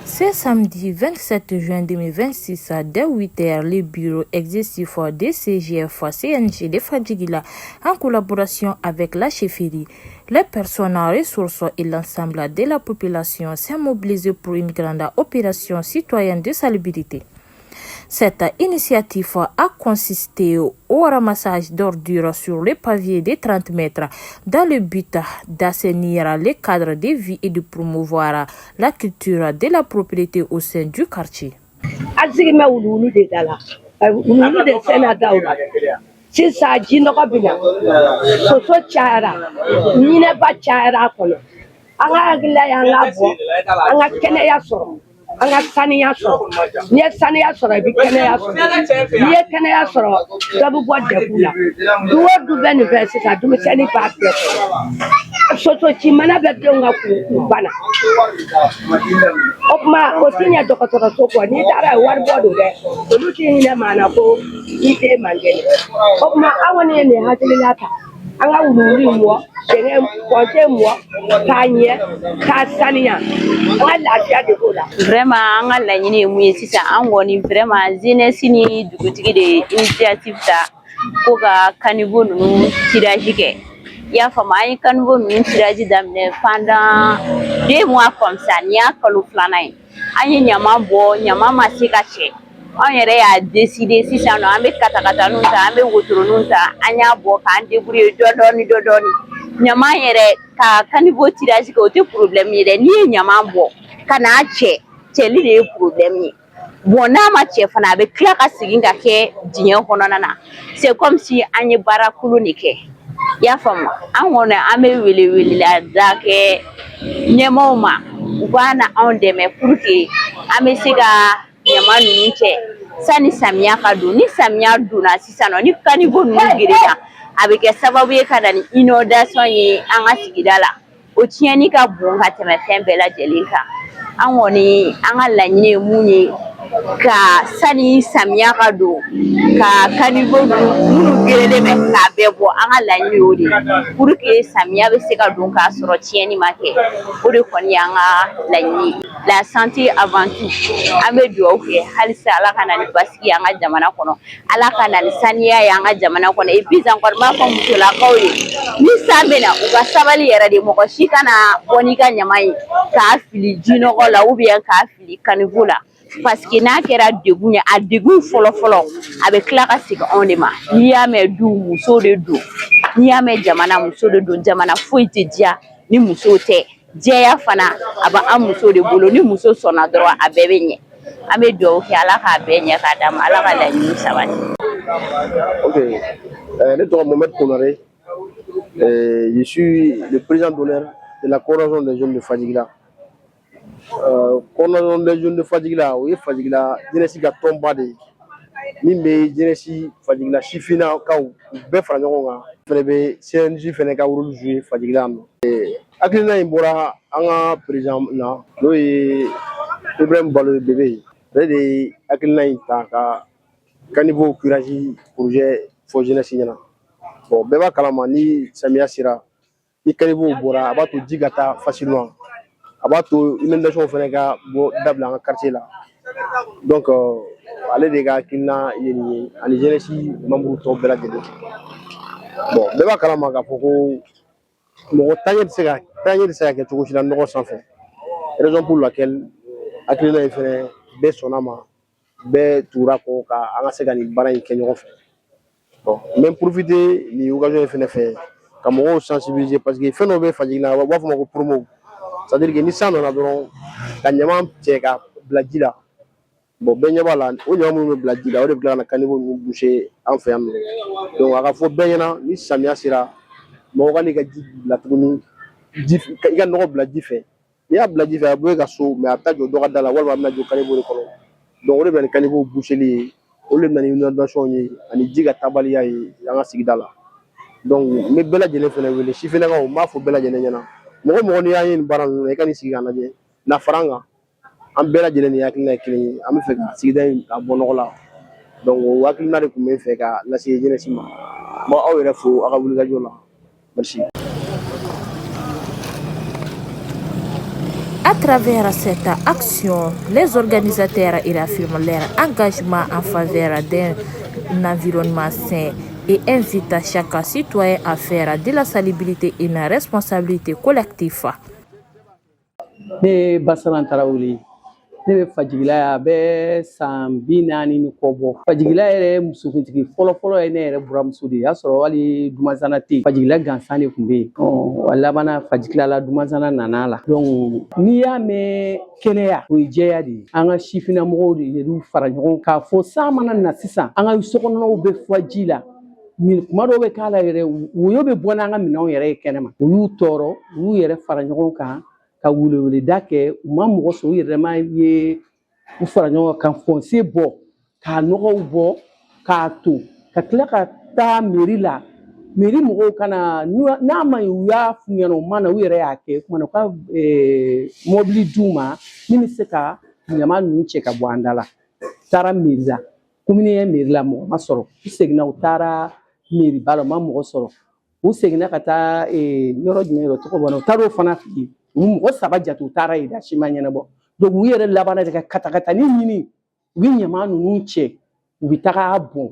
Ce samedi 27 juin 2026 à dès 8h, le bureau exécutif de CGF CNG de Fadjigila, en collaboration avec la chefferie, les personnes ressources et l'ensemble de la population s'est mobilisé pour une grande opération citoyenne de salubrité. Cette initiative a consisté au ramassage d'ordures sur le pavé de 30 mètres dans le but d'assainir les cadres de vie et de promouvoir la culture de la propreté au sein du quartier. An sigi bɛ wuluwulu de da la, wuluwulu de sɛnɛ daw la. Sisan ji nɔgɔ bɛ na, soso cayara, ɲinɛba cayara a kɔnɔ. An ka hakilila y'an ka bɔ, an ka kɛnɛya sɔrɔ, an ka saniya sɔrɔ. N'i ye saniya sɔrɔ, i bɛ kɛnɛya sɔrɔ. N'i ye kɛnɛya sɔrɔ, dɔ bɛ bɔ degun la. Du o du bɛ nin fɛ sisan, denmisɛnnin b'a bɛɛ sɔrɔ. Soso ci mana bɛ denw ka k'u bana. O tuma o ti ɲɛ dɔgɔtɔrɔso kɔ. N'i taara yen, wari bɔ don dɛ, olu ti hinɛ maa na ko i den man kɛnɛ. O tuma an kɔni ye nin hakilina ta, an ka wuluwulu in bɔ, dingɛ pɔnte mɔ k'a ɲɛ, k'a saniya. An ka lafiya de b'o la. Vraiment, an ka laɲini ye mun ye sisan? An kɔni, vraiment, jeunesse ni dugutigi de ye initiative ta ko ka caniveau ninnu curage kɛ. I y'a faamu? An ye caniveau ninnu curage daminɛ pendant 2 mois comme ça. Nin y'a kalo filanan ye. An ye ɲaman bɔ, ɲaman ma se ka cɛ. Anw yɛrɛ y'a décider sisan nɔ, an bɛ katakataninw ta, an bɛ wotoroninw ta, an y'a bɔ k'an débrouiller dɔɔni dɔɔni dɔɔni dɔɔni. Ɲaman yɛrɛ ka caniveau curage kɛ, o tɛ problème ye dɛ. N'i ye ɲaman bɔ ka n'a cɛ, cɛli de ye problème ye. Bon, n'a ma cɛ fana, a bɛ tila ka segin ka kɛ dingɛ kɔnɔna na. C'est comme si an ye baara kolon de kɛ. I y'a faamu? An kɔni, an bɛ wele weleda kɛ ɲɛmaaw ma, u b'a na anw dɛmɛ pour que an bɛ se ka ɲama ninnu cɛ sani samiya ka don. Ni samiya donna sisan nɔ, ni caniveau ninnu gerenna, a bɛ kɛ sababu ye ka na ni inondation ye an ka sigida la. O tiɲɛni ka bon ka tɛmɛ fɛn bɛɛ lajɛlen kan. An kɔni, an ka laɲini ye mun ye? Ka sani samiya ka don, ka caniveau ninnu minnu gerelen bɛ, k'a bɛɛ bɔ. An ka laɲini y'o de ye pour que samiya bɛ se ka don k'a sɔrɔ tiɲɛni ma kɛ. O de kɔni y'an ka laɲini ye. La santé avant tout. An bɛ dugawu kɛ halisa, Ala ka na ni basigi ye an ka jamana kɔnɔ, Ala ka na ni saniya ye an ka jamana kɔnɔ. Et puis encore, n b'a fɔ musolakaw ye, ni san bɛ na, u ka sabali yɛrɛ de. Mɔgɔ si kana bɔ n'i ka ɲama ye k'a fili jinɔgɔ la ou bien k'a fili caniveau la, parce que n'a kɛra degun ye, a degun fɔlɔ fɔlɔ, a bɛ tila ka segin anw de ma. N'i y'a mɛn du, muso de don. N'i y'a mɛn jamana, muso de don. Jamana foyi tɛ diya ni muso tɛ. Jɛya fana, a bɛ an muso de bolo. Ni muso sɔnna dɔrɔn, a bɛɛ bɛ ɲɛ. An bɛ dugawu kɛ, Ala k'a bɛɛ ɲɛ k'a d'a ma, Ala ka laɲini sabati. Ok, ne tɔgɔ Mohamed Konare. Je suis le président d'honneur de la coordination des jeunes de Fadjigila. Coordination des jeunes de Fadjigila, o ye Fadjigila jeunesse ka tɔnba de ye min bɛ jeunesse Fadjigila sifinnakaw u bɛɛ fara ɲɔgɔn kan. Fɛnɛ bɛ CNJ fɛnɛ ka rôle jouer Fadjigila yan nɔ. Hakilina in bɔra an ka président na, n'o ye Ibrahim Balo ye, bébé ye. Ale de ye hakilina in ta ka caniveau curage projet fɔ jeunesse ɲɛna. Bon, bɛɛ b'a kalama, ni samiya sera, ni caniveau bɔra, a b'a to ji ka taa facilement, a b'a to inondation fɛnɛ ka bɔ dabila an ka quartier la. Donc ale de ka hakilina ye nin ye, ani jeunesse membre tɔw bɛɛ lajɛlen. Bon, bɛɛ b'a kalama k'a fɔ ko mɔgɔ taaɲɛ tɛ se ka kɛ cogo si la nɔgɔ sanfɛ. Raison pour laquelle hakilina in fɛnɛ, bɛɛ sɔnna ma, bɛɛ tugura kɔ ka an ka se ka nin baara in kɛ ɲɔgɔn fɛ. Bon, n bɛ profiter nin occasion in fɛnɛ fɛ ka mɔgɔw sensibiliser, parce que fɛn dɔ bɛ Fadjigila, u b'a fɔ o ma ko promo. C'est à dire que ni san nana dɔrɔn, ka ɲaman cɛ ka bila ji la. Bon, bɛɛ ɲɛ b'a la, o ɲama minnu bɛ bila ji la, o de bɛ tila ka na caniveau ninnu boucher an fɛ yan nɔ. Donc a ka fɔ bɛɛ ɲɛna, ni samiya sera, mɔgɔ ka n'i ka ji bila tuguni ji, i ka nɔgɔ bila ji fɛ. N'i y'a bila ji fɛ, a bɛ bɔ e ka so, mais a bɛ taa jɔ dɔ ka da la, walima a bɛna jɔ caniveau de kɔnɔ. Donc o de bɛ na ni caniveau boucheli ye, o de bɛ na ni inondation ye ani ji ka taabaliya ye an ka sigida la. Donc n bɛ bɛɛ lajɛlen fɛnɛ wele, sifinnakaw, n b'a fɔ bɛɛ lajɛlen ɲɛna, mɔgɔ mɔgɔ n'i y'an ye nin baara ninnu na, i ka n'i sigi k'a lajɛ na fara an kan. An bɛɛ lajɛlen ni hakilina ye kelen ye, an bɛ fɛ ka sigida in ka bɔ nɔgɔ la. Donc o hakilina de tun bɛ n fɛ ka lase jeunesse ma. N b'aw yɛrɛ fo aw ka wulikajɔ la. Merci. À travers cette action, les organisateurs réaffirment leur engagement en faveur d'un environnement sain et invitent chaque citoyen à faire de la salubrité une responsabilité collective. Ne ye Basalan Tarawele, ne bɛ Fajigila yan, a bɛ san 40 ni kɔ bɔ. Fajigila yɛrɛ musokuntigi fɔlɔfɔlɔ ye ne yɛrɛ buramuso de ye. Y'a sɔrɔ hali dumasana tɛ yen, Fajigila gansan de tun bɛ yen. A labanna Fajigila la, dumasana nana la. Donc n'i y'a mɛn kɛnɛya, o ye jɛya de ye. An ka sifinnamɔgɔw de y'u fara ɲɔgɔn k'a fɔ san mana na sisan, an ka sokɔnɔnaw bɛ fa ji la. Kuma dɔw bɛ k'a la yɛrɛ, woyo bɛ bɔ n'an ka minɛnw yɛrɛ ye kɛnɛma. U y'u tɔɔrɔ, u y'u yɛrɛ fara ɲɔgɔn kan ka weleweleda kɛ. U ma mɔgɔ sɔrɔ, u yɛrɛ ma ye, u fara ɲɔgɔn kan ka fossé bɔ, k'a nɔgɔw bɔ, k'a to ka tila ka taa mairie la. Mairie mɔgɔw ka na n'a ma ɲi, u y'a f'u ɲɛna, u ma na, u yɛrɛ y'a kɛ. Kumana u ka mɔbili d'u ma min bɛ se ka ɲama ninnu cɛ ka bɔ an da la. U taara mairie la, commune ye mairie la, mɔgɔ ma sɔrɔ. U seginna, u taara mairie ba la, u ma mɔgɔ sɔrɔ. U seginna ka taa yɔrɔ jumɛn yɔrɔ tɔgɔ bɔ, u taara o fana fɛ yen, u mɔgɔ saba jate, u taara yen, a si ma ɲɛnabɔ. Donc u yɛrɛ labanna de ka katakatani ɲini, u bɛ ɲama ninnu cɛ, u bɛ taga bɔn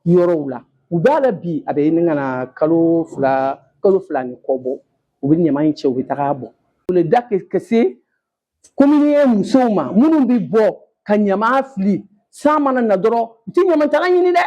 yɔrɔw la. U b'a la bi, a bɛ ɲini ka na kalo 2, kalo 2 ni kɔ bɔ. U bɛ ɲama in cɛ, u bɛ taga bɔn. O da ka se commune ye musow ma minnu bɛ bɔ ka ɲama fili. San mana na dɔrɔn, u tɛ ɲamatala ɲini dɛ.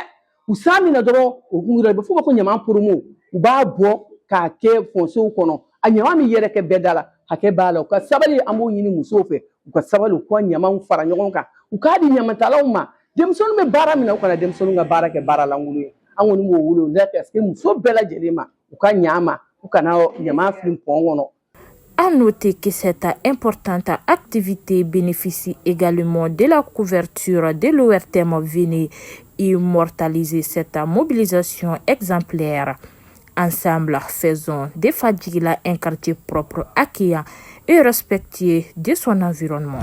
U san min na dɔrɔn, u kun yɛrɛ bɛ fɔ ko ɲama poromo, u b'a bɔ k'a kɛ fosséw kɔnɔ. A ɲama min yɛrɛ kɛ bɛɛ da la, hakɛ b'a la. U ka sabali, an b'o ɲini musow fɛ, u ka sabali, u ka ɲamaw fara ɲɔgɔn kan, u k'a di ɲamatalaw ma. Denmisɛnninw bɛ baara min na, u kana denmisɛnninw ka baara kɛ baara lankolon ye. An kɔni b'o wele o la parce que muso bɛɛ lajɛlen ma, u ka ɲa ma, u kana ɲama fili pɔn kɔnɔ. À noter que cette importante activité bénéficie également de la couverture de l'ORTM venu immortaliser cette mobilisation exemplaire. Ensemble, faisons de Fadjigila un quartier propre, accueillant et respectueux de son environnement.